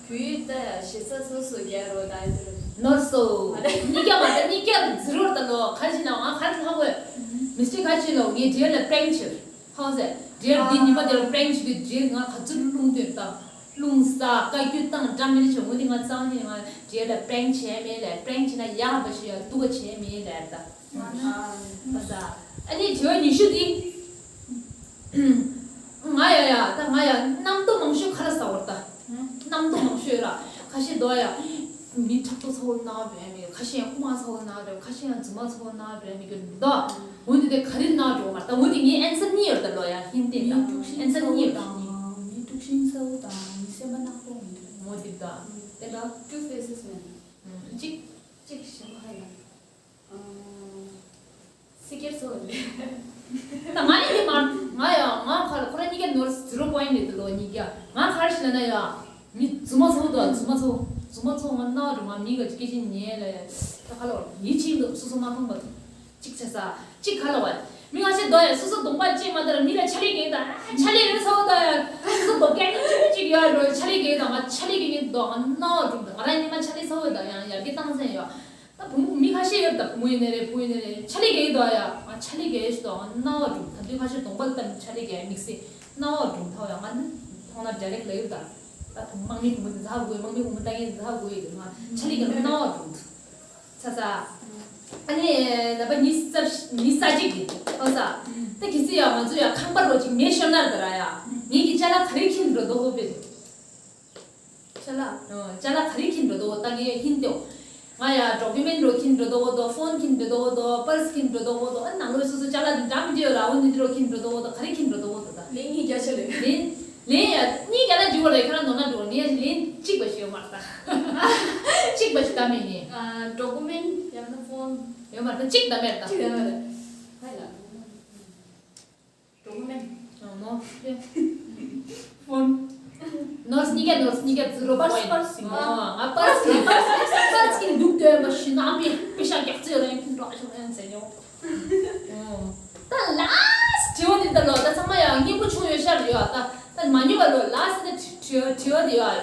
བུ་ད་ཞེ་ས་སོ་སོ་རྒྱལ་རོ་ད་ཨ་ཅི་རེད། ནོར་སོ། མ་རེད། གཉིས་ཀ་མ་ད་གཉིས་ཀ་ཛི་རོ་ད་ལོ་ག་ཅི་ན་ང་ག་རེ་ཧ་གོ་ཡ། མི་སི་ཊེག་ག་བྱེད་ལོ། ངས་འབྲེལ་ལ་པྲེང་བྱེད། ཧ་ཟེར། འབྲེལ་འདི་ཉི་མ་དེར་པྲེང་བྱེད་དུས་འབྲེལ་ང་ག་ཚོད་རླུང་སྟོན་དང་། རླུང་ས་བཀའ་བཀྱོན་བཏང་འདྲ་མི་འདྲ་བྱེད། འོ་འདི་ང་གཙང་ནས་ང་འབྲེལ་ལ་པྲེང་བྱས་མེད་ལས། པྲེང་བྱེད་ན་ཡག་པ་ཞིག་ཡ་སྡུག་པ་བྱས་མེད་ལས་ད། ཨ་ས། ཨ་ནི་དྲི་བ་ཉི་ཤུ་འདི། ང་ཡ་ཡ་ད་ང་ཡ་རྣམ་རྟོག་མང་ཤོས་ག་ལ་ཟ་བར་ད། རྣམ་རྟོག་མང་ཤོས་ར། ཁ་ཤས་འདུག་ཡ། མི་ཕྲག་དོག་ཚ་བོ་ན་བས་མི། ཁ་ཤས་ཡང་རྐུ་མ་ཚ་བོ་ན་བས། ཁ་ཤས་ཡང་རྫུན་མ་ཚ་བོ་ན་བས་མི་གི་འདུག་འོན་ཏེ་དེ་ག་རེ་ན་འགྲོ་མ་ད། འོན་ཏེ་ངའི་ཨན་སར་གཉིས་ཡོད་ད་ལོ་ཡ། ཧིན་ཏེ་ད་ཨན་སར་གཉིས་ཡོད་ད། མི་དཀྲུག་ཤིང་ཚ་བོ་དང་མི་སེམས་པ་ནག་པོ་མི་འདུག་མོ་དེ་ད། དེ་འདྲ། Two faces man. གཅིག་གཅིག་གཞན་པ་ཧ་ཡ། སི་ཀེར་སོ་རེད། ད་ང་ཡི་མ་ང་ཡང་ང་ཁ་ལ་ཁོ་ར་གཉིས་ཀ་ནོར་ཟི་རོ་པོ་ཡིན་རེད་དུ་ལོ་གཉིས་ཀ་ང་ཁར་ཞིག་ལ་ན་ཡ། མི་རྫུན་མ་ཚོ་དང་རྫུན་མ་ཚོ་རྫུན་མ་ཚོ་ང་ན་རུ་ང་མི་ག་ཅིག་སྐད་ཆ་ཉན་ལ་ད་ཁ་ལ་ཡིད་ཆེས་འདུག་སོ་སོ་མ་མཐོང་པ་དང་གཅིག་ཆ་ས་གཅིག་ཁ་ལ་བ་མི་ང་ཆེ་དོ་ཡ་སོ་སོ་གདོང་པ་ཅིག་མ་ལྟར་མི་ལ་ཆ་ལེ་གེ་དང་ཆ་ལེ་ཡོད་ཚ་བོ་དང་ཡ་སོ་སོ་གདོང་རྒྱ་ཉིན་ཆུ་ཆུ་ཅིག་ཡོད་རོ་ཆ་ལེ་གེ་དང་ང་ཆ་ལེ་གེ་ངེ་དོ་ང་ན་རུ་ང་ར་ཉི་མ་ཆ་ལེ་ཚ་བོ་དང་ཡང་ཡར་གེ་བཏང་སེན་ཡོད། ད་བུ་མོ་མི་ཁ་ཤས་ཡོད་ད། བུ་མོ་ཡིན་ནའི་རེད། བུ་ཡིན་ནའི་རེད། ཆ་ལེ་གེ་དོ་ཡ། ང་ཆ་ལེ་གེ་ཞིག་དོ་ང་རྣ་བ་སྒྲུང་། ད་དུས་ཁ་ཤས་གདོང་པ་ལྟ་ཆ་ལེ་གེ་དམིགས་བསལ་རྣ་བ་སྒྲུང་ཐོག་ཡ། ང་ནི་མཐོང་ན་ཌའི་རེག་ལ་ཡོད་ད། ད་དམག་མི་བུ་མོ་འདི་ཚ་དགོས། དམག་མི་བུ་མོ་ལྟ་ངན་འདི་ཚ་དགོས་ཡོད། ང་ཆ་ལེ་གེ་ལ་རྣ་བ་སྒྲུང་ཚ་ཚ། ཨ་ནི་ནམ་པ་ཉི་ཤུ་རྩ་ཉི་ཤུ་རྩ་གཅིག་གི་ཨོ་ས། ད་གི་སི་ཡ་ང་ཚོ་ཡ་ཁང་པ་རོ་ཅིག་མེ་ཤོར་ན་ད་ར་ཡ། ངེད་ཀྱི་ཅ་ལག་ག་རེ་ཁྱེར་འགྲོ་འདུག་ཧོ་པེ། ཅ་ལག་ཅ་ལག་ག་རེ་ཁྱེར་འགྲོ་འདུག་ད་ངས་ཧིན་ཏེ། ང་ཡ་ཌོ་ཀུ་མེན་རོ་ཁྱེར་འགྲོ་འདུག་འདུག་ཕོན་ཁྱེར་འགྲོ་འདུག་འདུག་པར་སི་ཁྱེར་འགྲོ་འདུག་འདུག་ཨ་ནང་ལོགས་སོ་སོ་ཅ་ལག་འདི་འདྲ་མི་འདྲ་ཡོད་ར། འོ་འདི་འདི་རོ་ཁྱེར་འགྲོ་འདུག་འདུག་ག་རེ་ཁྱེར་འགྲོ་འདུག་འདུག་ད་ལན་གཉིས་རྒྱ་ཆེ་རེད། ལན་ལན་ཡ་གཉིས་རྒྱ་ན་འགྲིག་གོ་རེད། ཁྱེད་རང་ནོར་ན་འགྲིག་གོ་ངས་ལན་གཅིག་པ་ཞིག་ཡོད་མ་རེད་ད། གཅིག་པ་ཞིག་ད་མེད་ནི། ཌོ་ཀུ་མེན་ཡང་ན་ཕོན་ཡོད་མ་རེད་ད། གཅིག་ད་མེད་ད། གཅིག་ད་མེད་རེད། ཧ་ལ། ཌོ་ཀུ་མེན། ཨ་ནོ། ཕོན། ནོར་སི་གཉིས་ཀ་ནོར་སི་གཉིས་ཀ་ཛི་རོ་པོ་ཡིན། པར་སི་ང་པར་སི་པར་སི་འདུག་སྟོན་པ་ཞིག་ནང་པའི་པེ་ཤ་རྒྱག་རྩིས་ར་ཡིན་འགྲོ་ཞོག་ཡང་ཟེར་ཡོང་། ད་ལཱ་སི་དྲི་བ་འདི་ལྟ་ལོ། ད་ཚང་མ་ཡང་སྙན་པོ་བྱུང་ཡོད་ཤར་ཡོད། ད་ད་མ་ཉོས་པ་ལོ། ལཱ་སི་ད་དྲི་བ་དྲི་བ་འདི་ཡོད།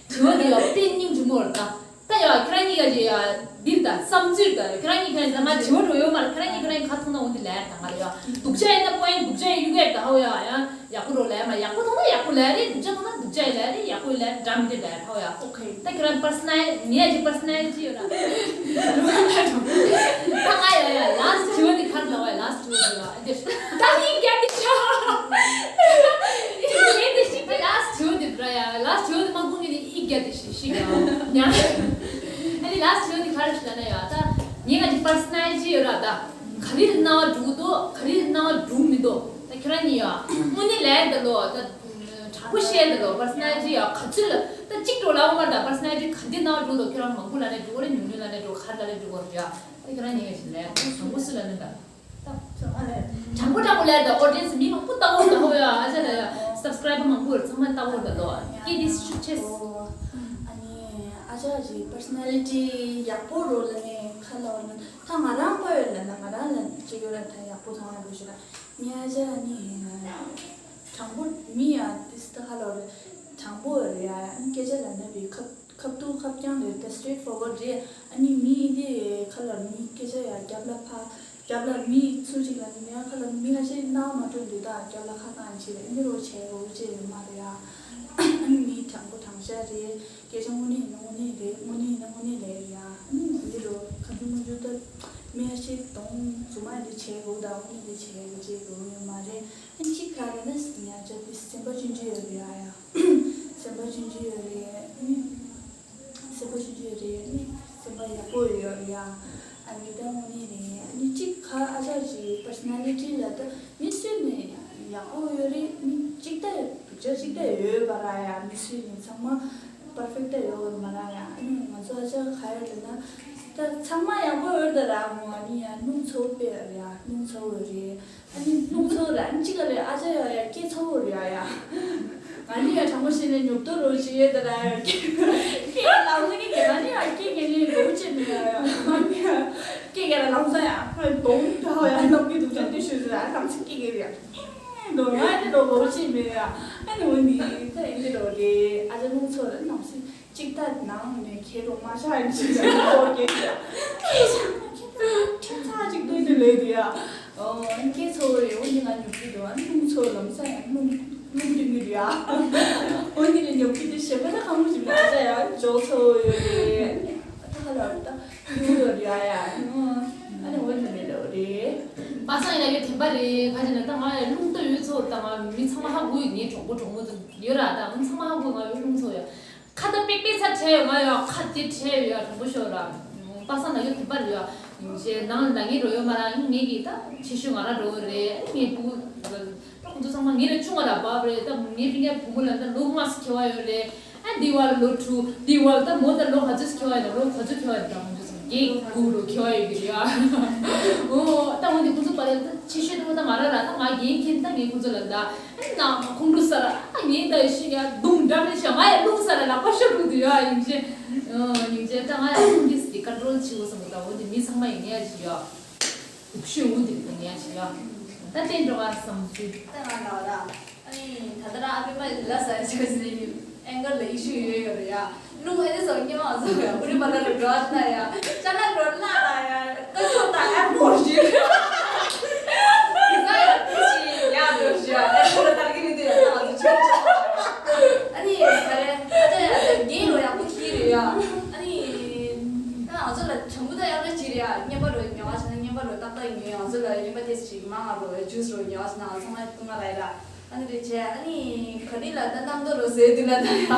དྲི་བ་འདི་ཡོད་དཔེ་སྙིང་རྗེ་མོ་རེད་ད། ད་ཡ་ཁྱེད་རང་གཉིས་ཀ་ཡ་འདིར་ད་བསམ་ཚུལ་ད་ཁྱེད་རང་གཉིས་ཁ་ཡིན་ད་ང་བྱེད་པ་འགྲོ་ཡོད་མ་རེད། ཁྱེད་རང་གཉིས་ཁ་ཡིན་ག་མཐོང་ན་འོ་འདི་ལས་ད་ང་ལ་ཡ་སྡུག་ཅག་ཡིན་ན་པོ་ཡིན་སྡུག་ཅག་ཡིན་ཡུ་གེ་ད་ཧོ་ཡ་ཡ་ཡག་པོ་རོ་ལས་མ་ཡག་པོ་མཐོང་ན་ཡག་པོ་ལས་རེད། སྡུག་ཅག་མཐོང་ན་སྡུག་ཅག་ཡིན་ལས་རེད། ཡག་པོ་ཡིན་ལས་འདྲ་མི་འདྲ་ལས་ད་ཧོ་ཡ། ཨོ་ཁེ། ད་ཁྱེད་རང་པར་སི་ནལ་ངས་ཀྱི་པར་སི་ནལ་ཊི་ཡོད་ར། ད་ང་ཡ་ཡ་ལཱ་སི་དྲི་བ་འདི་གར་ལ་བ་ཡ་ལཱ་སི་དྲི་བ་འདི་ལ་འདི་ད་ཡིན་རྒྱ་འདི་ཆ་ཡིན་རྒྱ་འདི་ཞིག་ད་ལཱ་སི་དྲི་བ་འདི་ར་ཡ་ལཱ་སི་དྲི་བ་འདི་མ་གོ་ངེས་ནི་ཡིན་རྒྱ་འདི་ཞིག་ཤི་ག་ཉ། ཨ་ནི་ལཱ་སི་ཊི་ནི་ག་རེ་ཞུ་ན་ཡ། ད་ངའི་ང་ཅིག་པར་སོ་ན་ལི་ཊི་ཡོད་ར། ད་ག་རེ་ལ་རྣ་བ་འགྲོ་གི་འདུག་ག་རེ་ལ་རྣ་བ་འགྲོ་གི་མི་འདུག་ད་ཁྱོད་རང་གཉིས་ཡ་དངོས་གནས་ལས་ད་ལོ། ད་དྲང་པོ་བཤད་ད་ལོ། པར་སོ་ན་ལི་ཊི་ཡ་ག་ཚོད་ལ་ད་གཅིག་འགྲོ་ལ་འོ་མ། ད་པར་སོ་ན་ལི་ཊི་ག་འདི་རྣ་བ་འགྲོ་འདུག་ཁྱོད་རང་མང་པོ་ལ་ནས་འགྲོ་གི་རེད། ཉུང་ཉུང་ལ་ནས་འགྲོ་ག་རེ་ལ་ནས་འགྲོ་གི་རེད་ཡ། ད་ཁྱོད་རང་གཉིས་ཀ་ཞིག་ལས་དྲང་པོ་སུ་ལ་ནས་ད། དྲང་པོ་དྲང་པོ་ལས་ད་ཨོ་ཌི་ཡེན་སི་མི་མང་པོ་ལྟ་བོ་ལྟ་བོ་ཡ། ཨ་ཅག་ལ་ཡ་སབ་སི་ཀ་རའི་བར་མང་པོ་ཡོད། ཚང་མ་ལྟ་བོ་ལྟ་ལོ། སྐད་འདི་ཤུགས་ཆེ། ཨ་ནི་ཨ་ཅག་གི་པར་སོ་ན་ལི་ཊི་ཡག་པོ་རོ་ལ་ནས་ཁ་ལ་བ་ན་ད་ང་རང་པ་ཡོད་ལ་ན་ང་རང་ལ་ཅིག་ཡོད་ལ་ད་ཡག་པོ་མཐོང་ཡག་པོ་ཞིག་ལ་ངའི་ཨ་ཅག་ནི་དྲང་པོ་མི་ཡ་ཏིས་ད་ཁ་ལ་བ་རེད། དྲང་པོ་རེད་ཡ། ཨ་ནི་སྐད་ཆ་ལ་ན་བའི་ཁབ་ཁབ་ཏུ་ཁབ་རྐྱང་རེད། ད་སི་ཊེ་རེ་ཊི་ཕོར་ཝར་ཌི་རེད། ཨ་ནི་མི་འདི་ཁ་ལ་མི་སྐད་ཆ་ཡ་རྒྱབ་ལ་ཕ་རྒྱབ་ལ་མི་ཚུར་ཅིག་ལ་ནི་ཡ་ཁ་ལ་མི་ཁ་ཤས་སྣང་མ་སྤྲོད་འདུག་ད་རྒྱབ་ལ་ཁ་བཏང་ཅིག་ལ་ཨ་ནི་རོ་བྱས་འོ་ཅེ་ཡོད་མ་རེད་ཡ། ཨ་ནི་མི་དྲང་པོ་དྲང་བཞག་རེད། སྐད་ཆ་དངོས་གནས་ཡིན་ན་དངོས་གནས་རེད། དངོས་གནས་ཡིན་ན་དངོས་གནས་རེད་ཡ། ཨ་ནི་འདི་རོ་ག་ཚོད་མ་ཚོད་ད་མི་ཁ་ཤས་གདོང་རྫུན་མ་འདི་བྱས་འོ་ད་དངོས་གནས་འདི་བྱས་འོ་ཅེ་འོ་ཡོད་མ་རེད། ཨ་ནི་གཅིག་ག་རེ་ན་ཉ་ཅག་དེ་སེམས་པ་ཆུང་ཆུང་ཡོད་རེད་ཨ་ཡ། སེམས་པ་ཆུང་ཆུང་ཡོད་རེད། ཨ་ནི་སེམས་པ་ཆུང་ཆུང་ཡོད་རེད། ཨ་ནི་སེམས་པ་ཡག་པོ་ཡོད་རེད་ཨ། ཨ་འདི་ལྟ་དངོས་གནས་རེད། ཨ་ནི་གཅིག་ཁ་ཨ་ཅག་གི་པར་སོ་ན་ལི་ཊི་ལ་ད་མི་སུས་ནས་ཡག་པོ་ཡོད་རེད། ཨ་ནི་གཅིག་ད་སྡུག་ཅག་གཅིག་ད་ཡོད་པ་ར་ཡ། མི་སུས་ནས་ཚང་མ་པར་ཕེག་ཊི་ད་ཡོད་པ་མ་ར་ཡ། ཨ་ནི་ང་ཚོ་ཨ་ཅག་ག་ཡོད་ལ་ན་ད་ཚང་མ་ཡག་པོ་ཡོད་ད་ར་མོ། ཨ་ནི་ཡ་སྣུམ་ཚོ་དཔེ་ར་ཡ་སྣུམ་ཚོ་ཡོད་རེད། ཨ་ནི་སྣུམ་ཚོ་ར་ཨ་ནི་གཅིག་ག་ལས་ཨ་ཅག་ཡ་ཡ་སྐད་ཚ་བོ་རེད་ཡ་ཡ། ང་ནི་ཡ་དྲང་པོ་བཤད་ན་ཉོབ་ཏོ་རོ་ཞིག་ཡོད་ད་ར་ཡ། སྐད་ལ་ངོ་ནི་ག་ང་ནི་ཡ་སྐད་ག་ནི་རོ་བྱེད་མི་ཡ་ཡ། ང་ནི་ཡ་སྐད་ག་ར་ལང་ས་ཡ་ང་གདོང་ད་ཡ་ལམ་གི་འདུག་ཅན་དེ་ཤོད་ཟེར་ཡ་ལམ་སི་སྐད་ག་རེད་ཡ། གདོང་ང་ནི་རོ་བོ་བྱེད་མི་ཡ། ཨ་ནི་འོ་ནི་ད་ཨིན་དེ་རོ་རེད། ཨ་ཅག་སྣུམ་ཚོ་ར་ལམ་སི། གཅིག་ལྟ་ནང་ནས་ཁྱེད་རང་མ་ཤ་ཡིན་ཞིག་ཟེར་ནས་ཁོ་སྐད་ཆ། ཁྱེད་ཆ་ན་ཁྱེད་ཆ་ཁྲིམས་ཚ་ཅིག་སྟོན་ནས་ ལས་དེ་ཡ། ཨོ། སྐད་ཚོ་རེ་འོ་འདི་ང་ཉོབ་ཀྱི་འདུག་ཨ་ནི་རླུང་ཚོ་ལམ་སང་ཡང་རླུང་རླུང་སྟོན་གྱི་འདུག་ཡ། འོ་འདི་ལས་ཉོབ་ཀྱི་འདུག་ཞེ་པོ་ད་ཁ་མོ་ཞིག་ལ་ཨ་ཅག་ཡ་ཇོ་ཚོ་ཡོད་རེད། ད་ཁ་ལ་ད་ཡོད་ཡོད་རེད་ཡ། ཨ་ནི་འོ་འདི་ལས་ལོ་རེད། པ་སངས་ཡིན་ན་ཡོད་དེ་འབའ་རེད། ག་ཅི་ན་ད་ང་ཡ་རླུང་རྟ་ཡོད་ཚོ་ད་ང་མི་ཚང་མ་ཧ་གོ་ཡོད། ངའི་གྲོགས་པོ་གྲོགས་མོ་ཚོ་ཡོད་ར། ད་ང་ཚང་མ་ཧ་གོ་ང་ཡོད་རླུང་ཚོ་ཡ། ཁ་ད་པེག་པེག་ཚ་ཁྲལ་ཡོད་ང་ཡོད། ཁ་དེ་ཁྲལ་ཡོད་ཡ། དྲང་པོ་ཤོད་ར། པ་སངས་ན་ཡོད་དེ་འབའ་རེད་ཡ། ཡིན་ཅེ་ནང་ལ་ངའི་རོ་ཡོད་མ་ར། ངའི་གི་ད་ཆེ་ཤོས་ང་ར་རོ་རེད། ངའི་བུ་ད་ཁོང་ཚོ་ཚང་མ་ངའི་ལ་ཆུང་བ་ལ་བབ་རེད། ད་ངའི་སྤུན་ཀྱག་བུ་མོ་ལ་ད་ལོ་ལྔ་ཙམ་ཁེ་བ་ཡོད་རེད། ཨ་འདི་བ་ལ་ལོ་དྲུག་འདི་བ་ལ་ད་མོ་ད་ལོ་ག་ཚོད་ཁེ་བ་ཡོད་ན་ལོ་ག་ཚོད་ཁེ་བ་ཡོད་ད་ཁོང་ཚོ་ཚང་མ་རྒན་དགུ་ལོ་ཁེ་བ་ཡོད་གི་རེད་ཡ། འོ་ད་འོ་འདི་ཁོང་ཚོ་བ་ལ་ད་ཆེ་ཤོས་ད་ད་ང་ར་ར་ད་ང་རྒན་ཁེ་ད་ངའི་ཁོང་ཚོ་ལ་ད། ནང་ཁོང་ཁྲོ་ས་ར་ངའི་ད་ཤི་ཡ་རྡུང་འདྲ་མི་ཤ་ང་ཡ་རླུང་ས་ར་ལག་པ་ཤོར་འགྲོ་དུ་ཡ། ཡིན་ཅེ་ཡིན་ཅེ་ད་ང་ཡ་རླུང་འདི་སི་ཀོན་ཊོལ་བྱེད་འོ་བསམ་གི། ད་འོ་འདི་མི་ཚང་མ་ཡིན་ངས་ཤི་ཡ། དུག་ཤོས་འོ་འདི་ཡིན་ངས་ཤི་ཡ། ད་བསྟན་འགྲོ་བ་བསམ་ཚུལ། ད་ང་ལ་ར་ཨ་ནི་ད་ལྟ་ར་ཨ་ཕའི་མ་ལ་ས་ཡ་ཆོས་ཟེར་ཡིན། ཨེང་གར་ལ་ཨི་ཤུ་ཡོད་ཡོད་རེད་ཡ། རླུང་ཨེ་ནི་སོ་སྙན་མ་སོ་ཡ། ཨུ་རི་པ་ལ་རུ་འགྲོ་ཨ་ན་ཡ། ཅ་ལ་འགྲོ་ལ་ལ་ཡ། ཀ་ཅོ་ད་ཨེ་པོ་ཞུ། ཁི་ས་ཡ་ཏི་ཤི་ཡ་འགྲོ་ཞུ་ཡ། ཨེ་པོ་ལ་ཏར་གི་མི་འདུག་ཡ། ད་ང་ཚོ་ཆ་ཆ། ཨ་ནི་ད་རེ་ཨ་ཅག་ཡ་ད་རྒན་རོ་ཡག་པོ་ཁྱི་རེད་ཡ། ཨ་ནི་ད་ང་ཚོ་ལ་བྱང་བུ་ད་ཡག་པོ་ཅི་རེད་ཡ། སྙན་པ་རོ་ཉོ་བ་བྱས་ན་སྙན་པ་རོ་ཏག་ཏག་ཉོས། ང་ཚོ་ལ་སྙན་པ་ཏེ་ཅིག་མང་ང་རོ་ཇུས་རོ་ཉོ་བ་བྱས་ན་ང་ཚོ་ང་ཏུང་ང་ར་ཡ་ར། ཨ་ནི་རེ་བྱས་ཨ་ནི་ག་རི་ལ་ད་གནམ་རྡོ་རུ་ཟེར་དུས་ལ་ད་ཡ།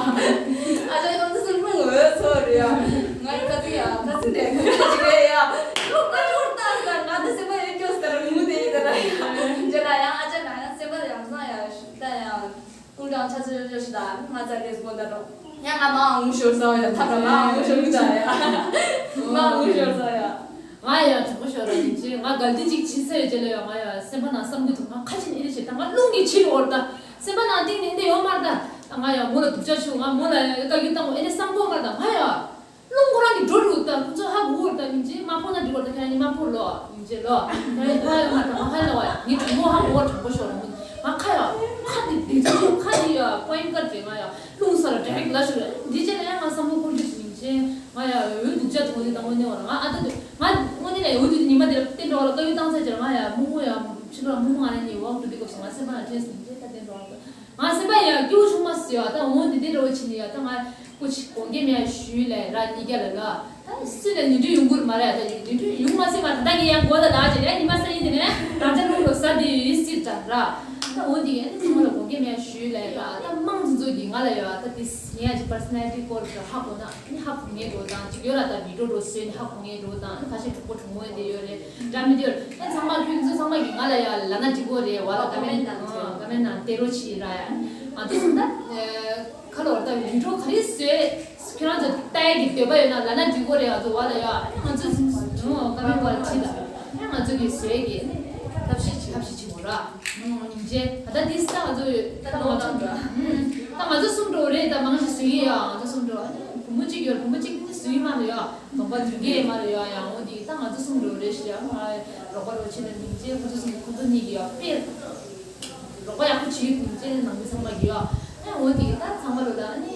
ཨ་ཅག་ཡོང་དུས་སུ་རླུང་འོད་ཚོ་རེད་ཡ། ང་ཡི་ཁ་ཚིག་ཡ་ཁ་ཚིག་ནས་ཁ་ཚིག་རེད་ཡ། རླུང་ཁ་ཆུར་བཏང་ཟེར་ང་ད་སེམས་པ་ཡོད་སྐྱོ་ཟེར་ངུ་དེ་ཡི་ད་ལ་ཡ། རྗེས་ལ་ཡང་ཨ་ཅག་ན་ཡང་སེམས་པ་ཡང་བཟང་ཡ་ཞུ་ད་ཡ། ཀུན་ཀྱང་ཆ་ཚོད་ཆ་ཞུ་ད་ང་ཚ་རེས་མོ་ད་རོ། ཡང་ང་མ་ངུ་ཤོར་ས་ཡ། ཐབས་ལ་མ་ངུ་ཤོར་གི་ད་ཡ། མ་ངུ་ཤོར་ས་ཡ། ང་ཡང་གྲོགས་པོ་ཤོར་ར་ཡིན་ཅེ་ང་གལ་ཏེ་ཅིག་བྱིས་ས་ཡོད་ཅེ་ལ་ཡ། ང་ཡ་སེམས་པ་ནང་བསམ་གི་འདུག་ང་ཁ་ཆེ་ནས་ཨེ་ནས་བྱེད་ད་ང་རླུང་གི་ཕྱིར་འོར་ད། སེམས་པ་ནང་གཏིང་ནས་འདི་ཡོད་མ་རེད་ད། ང་ཡ་མོ་ལ་སྡུག་ཅག་ཆུ་ང་མོ་ལ་བཀའ་བཀྱོན་བཏང་ཨེ་ནས་བསམ་གོ་མ་རེད་ད། ང་ཡ། རླུང་ཁོ་རང་གི་འགྲོ་རུ་ད་ཁོ་ཚོ་ཧ་གོ་བར་ད་ཡིན་ཅེ་མ་ཕོ་ན་འགྲིག་བར་ད་ཁྱེད་རང་གཉིས་མ་ཕོ་ལོ་ཡིན་ཅེ་ལོ། ཁྱེད་རང་ཕོ་ཡོད་མ་ད་ང་ཧ་ལ་བ་ངའི་གྲོགས་མོ་ཧ་གོ་བར་དྲང་པོ་ཤོར་ར་མོ། ང་ཁ་ཡ། ཁ་འདི་འདི་ཅི་ཁ་འདི་ཡ་པོ་ཡིན་ཀར་དེ་ང་ཡ་རླུང་ས་ར་ཌི་རེག་ལ་ཤོར་ར་འདི་ཅེ་ལ་ཡ་ང་བསམ་བློ་འཁོར་རྒྱུ་ཞིག་ཡིན་ཅེ་ང་ཡ་འོས་སྡུག་ཅག་དུ་ངོ་དེ་དང་ངོ་ནས་བ་ར་ང་ཨ་ད་དུ་ང་དངོས་གནས་ལ་འོས་སྡུག་ཉི་མ་དེ་ལ་བསྟན་འགྲོ་བ་ལ་བཀའ་བཀྱོན་བཏང་ཚར་ཅེ་ང་ཡ་མུ་མུ་ཡ་ཕྱི་ལོགས་མུ་མུ་ང་ནས་ཉེ་བ་འགྲོ་དུས་སྐབས་སུ་ང་སེམས་པ་ལ་དྲན་སོང་ཅེ་ད་བསྟན་འགྲོ་བ་ལ། ང་སེམས་པ་ཡང་སྐྱིད་པོ་བྱུང་མ་སོང་ཡ། ད་འོ་འདི་འདི་འདྲ་བོ་བྱས་ནས་ཡ་ད་ང་སྐུ་མཁྱེན་དགོངས་འགལ་མེད་ཞུས་ལས་ར་གཉིས་ཀ་ལ་ལ། ད་སུས་ལ་ནི་འདྲི་ཡོང་གི་མ་རེད། ད་ནི་འདྲི་ཡོང་མ་སྲིད་མ་ད་ལྟ་གི་ཡང་གོ་ད་ལ་བྱས་ནས་ཉི་མ་སང་ཉིན་དེ་ནས་རང་ཅག་ལུང་ལོ་ས་དེ་ཡི་སྲིད་དྲ་ར། ད་འོ་འདི་ཡང་ཚང་མ་ལ་དགོངས་འགལ་མེད་ཞུས་ལས་ར། ད་མང་ཚོ་ཚོ་གི་ང་ལ་ཡ་ད་དེ་ངའི་ཅི་པར་སོ་ན་ལི་ཊི་སྐོར་ཧ་གོ་ན་ནི་ཧ་གོ་ངེས་འགྲོ་དང་ཅིག་ཡོད་ར། ད་བི་ཌིའོ་འགྲོ་བཟོས་ནི་ཧ་གོ་ངེས་འགྲོ་དང་ཁ་ཤས་གྲོགས་པོ་གྲོགས་མོ་འདི་ཡོད་རེད། འདྲ་མི་འདུག་ཨེ་ཚང་མ་ཁྱོད་ཚོ་ཚང་མ་གིས་ང་ལ་ཡ་ལབ་ན་འགྲིག་གོ་རེད། བ་ལ་ཀོ་མེན་ཀོ་མེན་ནང་དེ་རོ་བྱེད་ར་ཡ། ང་ཚོ་སུ་ད་ཁ་ལོ་ད་བི་ཌིའོ་ག་རེ་བཟོས་ཁྱོད་རང་ཚོ་ལྟ་ཡ་གི་འདོད་པ་ཡོད་ན་ལབ་ན་འགྲིག་གོ་རེད། ང་ཚོ་བ་ལ་ཡ་ང་ཚོ་ཀོ་མེན་ཀོ་མེན་བ་ལ་བྲིས་ད་ང་ཚོ་གིས་བཟོས་གི་ཐབས་ཤེས་བྱེད་ཐབས་ཤེས་བྱེད་གོ་ར། ཉིན་བྱེད་ད་ལྟ་དེ་སུ་ད་ང་ཚོ་ད་ང་ཚོ་ད་ང་ཚོ་གསུམ་འགྲོ་རེད། ད་མང་ཞིག་བཟོས་ཡོད་ཡ། ང་ཚོ་གསུམ་འགྲོ་བུ་མོ་གཅིག་ཡོད། བུ་མོ་གཅིག་ནི་བཟོས་མ་རེད་ཡ། དོགས་པ་དུས་འགའི་མ་རེད་ཡ། ཡང་འོ་དེ་ད་ང་ཚོ་གསུམ་འགྲོ་རེད་ཤི་ཡ། ང་རོགས་པ་རོགས་ཆེ་ནས་མིང་ཅན་ཁོ་ཚོ་གསུམ་ཁོ་ཚོ་གཉིས་ཀྱི་ཡ་དཔེ་རོགས་པ་ཡག་པོ་བྱེད་ཀྱི་མིང་ཅན་ནང་མི་ཚང་མ་གི་ཡ། ཨ་འོ་དེ་ད་ཚང་མ་ལོ་ད་ཨ་ནི་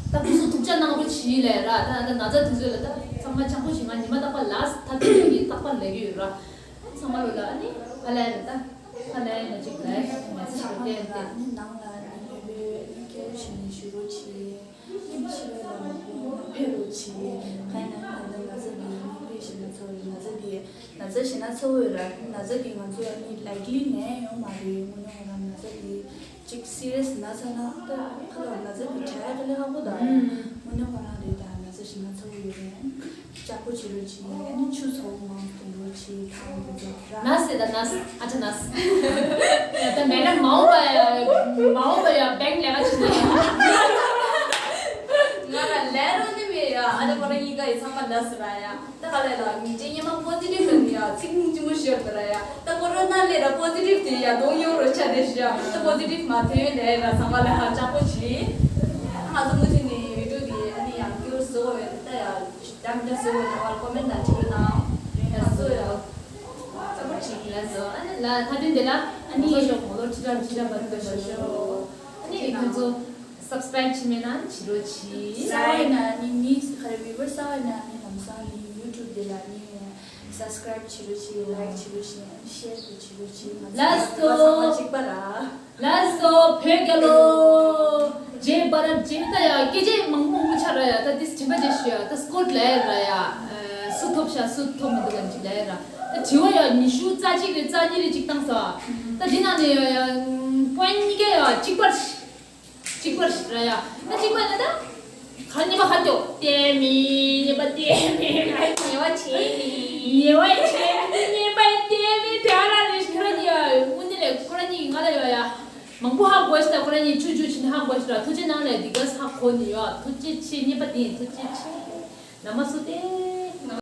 ད་ཁོ་ཚོ་ཐུགས་ཅག་གནང་རོགས་བྱེད་ལས་ར། ད་ད་ན་ཚ་དུས་ཚོད་ལ་ད་ཚང་མ་ཆག་པོ་བྱེད། ང་ཉི་མ་རྟག་པར་ལ་ད་དུས་ཚོད་ཀྱི་རྟག་པར་ལས་ཀྱི་ཡོད་ར། ཨ་ཚང་མ་ལོ་ད་ཨ་ནི་ཧ་ལས་ནས་ད་ཧ་ལས་ནས་ཅིག་ལས་ང་ཚོ་ཞིག་བལྟས་ཏེ། ནང་ལ་ནི་ཡོད་པའི་སྐད་ཆ་ནི་ཞུ་རོགས་བྱེད། ཕྱི་ལོགས་ལ་མ་ཕེབས་རོགས་བྱེད། གང་ཡིན་ན་ད་ལྟ་ན་ཚ་འདི་ནི་དཔེ་ཞིག་ན་ཚ་བའི་ན་ཚ་འདི་ན་ཚ་ཞིག་ན་ཚ་བོ་ཡོད་ར། ན་ཚ་འདི་ང་ཚོ་ཨ་ནི་ལའིག་ལི་ནས་ཡོང་མ་རེད། དངོས་གནས་ང་རང་ན་ཚ་འདི་ཅིག་སི་རི་ཡས་ན་ཚ་ན་ད་ཁ་ལོ་ན་ཚ་འདི་དྲག་ག་ལེ་ཧ་གོ་ད། དངོས་གནས་ཁོ་རང་རེད། ད་ན་ཚ་ཞིག་ན་ཚ་བོ་ཡོད་རེད། ལྕགས་པོ་བྱེད་རོགས་བྱེད། ཨ་ནི་ཆུ་ཚོགས་མང་དུ་འགྲོ་བྱེད། ཐང་དུ་འགྲོ་ར། ནས་ཟེར་ད་ནས་ཨ་ཅག་ནས། ད་མེད་ན་མའོ་བ་ཡ་མའོ་བ་ཡ་བེང་ལས་ཀ་བྱེད་ནས། ང་ལ་ལས་རོགས་ནི་མེད་ཡ། ཨ་ནི་ཁོ་རང་གཉིས་ཀ་ཡི་ཚང་མ་ནས་ར་ཡ། ད་ག་ལས་ལ་མི་ཅན་ཉི་མ་པོ་ཛི་ཊིབ་ཡིན་ཡ། ཚིག་ཉུང་ཅི་མོ་ཤོད་པ་ར་ཡ། ད་ཀོ་རོ་ན་ལས་ར་པོ་ཛི་ཊིབ་དེ་ཡ་གདོང་ཡོང་རོ་ཆ་དེ་ཤི་ཡ། ད་པོ་ཛི་ཊིབ་མ་ཐོན་ལས་ར་ཚང་མ་ལ་ཧ་ལྕགས་པོ་བྱེད། ང་ཚོ་མུ་མཐུད་ནས་བི་ཌིའོ་དེ་ཨ་ནི་ཡང་སྐྱོར་བཟོ་བའི་ད་ཡ། ཡང་འདྲ་བཟོ་བའི་ནང་བར་ཀོ་མེན་ཊི་ནང་བྲིས་རོགས་གནང་། ཡང་བཟོ་ཡ། ཚ་པོ་ཅིག་ལ་བཟོ། ཨ་ནི་ལ་ཐ་དེ་འདི་ལ་ཨ་ནི་ཤོག་མོ་ལོ་ཁྲི་ཁྲ་ཁྲི་ཁྲ་བར་དུ་བཟོ་ཤོག་ཨ་ནི་ཁྱོད་ཚོ་སབ་སི་ཀ་རེབ་བྱས་མེད་ན་བྱེད་རོགས་གྱིས། གསར་པ་ཡིན་ན་ནི་མི་ག་རེ་བིའུ་ཝར་གསར་པ་ཡིན་ན་ནི་ལམ་སང་ནི་ཡུ་ཊུབ་འདི་ལ་ནི་ Subscribe བྱེད་རོགས་བྱེད། Like བྱེད་རོགས་བྱེད། Share བྱེད་རོགས་བྱེད། ང་ཚོ་ལགས་སོ། ཚང་མ་གཅིག་པ་ར། ལགས་སོ། བོད་རྒྱལ་ལོ། རྗེ་བར་རྗེ་ད་ཡ་སྐད་ཆ་མང་པོ་མང་པོ་ཆགས་ར་ཡ། ད་དེ་དྲི་བ་རྗེས་ཤོད་ཡ། ད་སྐོར་ལ་ཡ་ར་ཡ། སུ་ཐོབ་ཤ་སུ་ཐོབ་མི་འདུག་ག་ཅིག་ལ་ཡ་ར། ད་དྲི་བ་ཡ་ཉི་ཤུ་རྩ་གཅིག་རེ་རྩ་གཉིས་རེ་ཅིག་བཏང་ས། ད་དེ་ནང་ནས་ཡ་ཡ་པོ་ཡིན་གཉིས་ཀ་ཡ་གཅིག་པ། གཅིག་པ་རེད་ར་ཡ། ད་གཅིག་པ་ཡིན་ན་ད། ག་ཉེས་པ་ཧ་ཅོ། བལྟས་མེད། ཉེས་པ་བལྟས་མེད། ང་ཉེས་པ་བྱས་མེད། ཉེས་པ་བྱས་མེད། ཉེས་པ་བལྟས་མེད། དེ་ཨ་ར་ནི་ཁོ་ར་གཉིས་ཡ། དངོས་གནས་ལས་ཁོ་ར་གཉིས་ང་ལ་ཡ་ཡ། མང་པོ་ཧ་གོ་ཤི་ད། ཁོ་ར་གཉིས་ཆུ་ཆུ་ཕྱིན་ཧ་གོ་ཤི་ར། ཐུགས་རྗེ་གནང་ལས་འདི་ག་ས་གོ་ནི་ཡ། ཐུགས་རྗེ་ཆེ། ཉེས་པ་བདེན། ཐུགས་རྗེ་ཆེ། ན་མ་སུ་ཏེ།